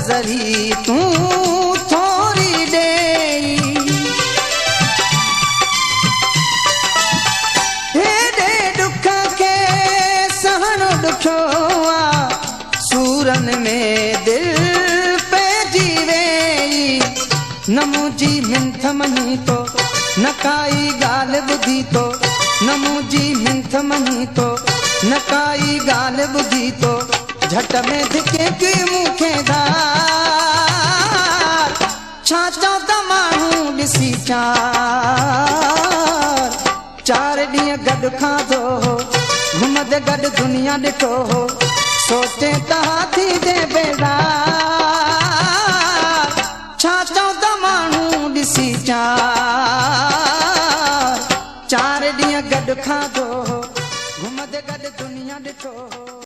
ذري تون ٿوري ڏيئي. هيڏي ڏک کي سهڻ ڏکيو آ، سورن ۾ دل پئجي ويئي. نه منهنجي منٿ مڃي ٿو، نه ڪائي ڳالهه ٻڌي ٿو. نه منهنجي منٿ مڃي ٿو، نه ڪائي ڳالهه ٻڌي ٿو. جهٽ ۾ ڌڪي ڪي مون کي ڌار. ڇا چئون ته ماڻهو ڏسي چار چار ڏينهن گڏ کاڌو هو، گهمندي گڏ دنيا ڏٺو هو. سوچي ته ٿيندي بيزار. ڇا چئون ته ماڻهو ڏسي چار چار ڏينهن گڏ کاڌو هو، گهمندي گڏ دنيا ڏٺو هو.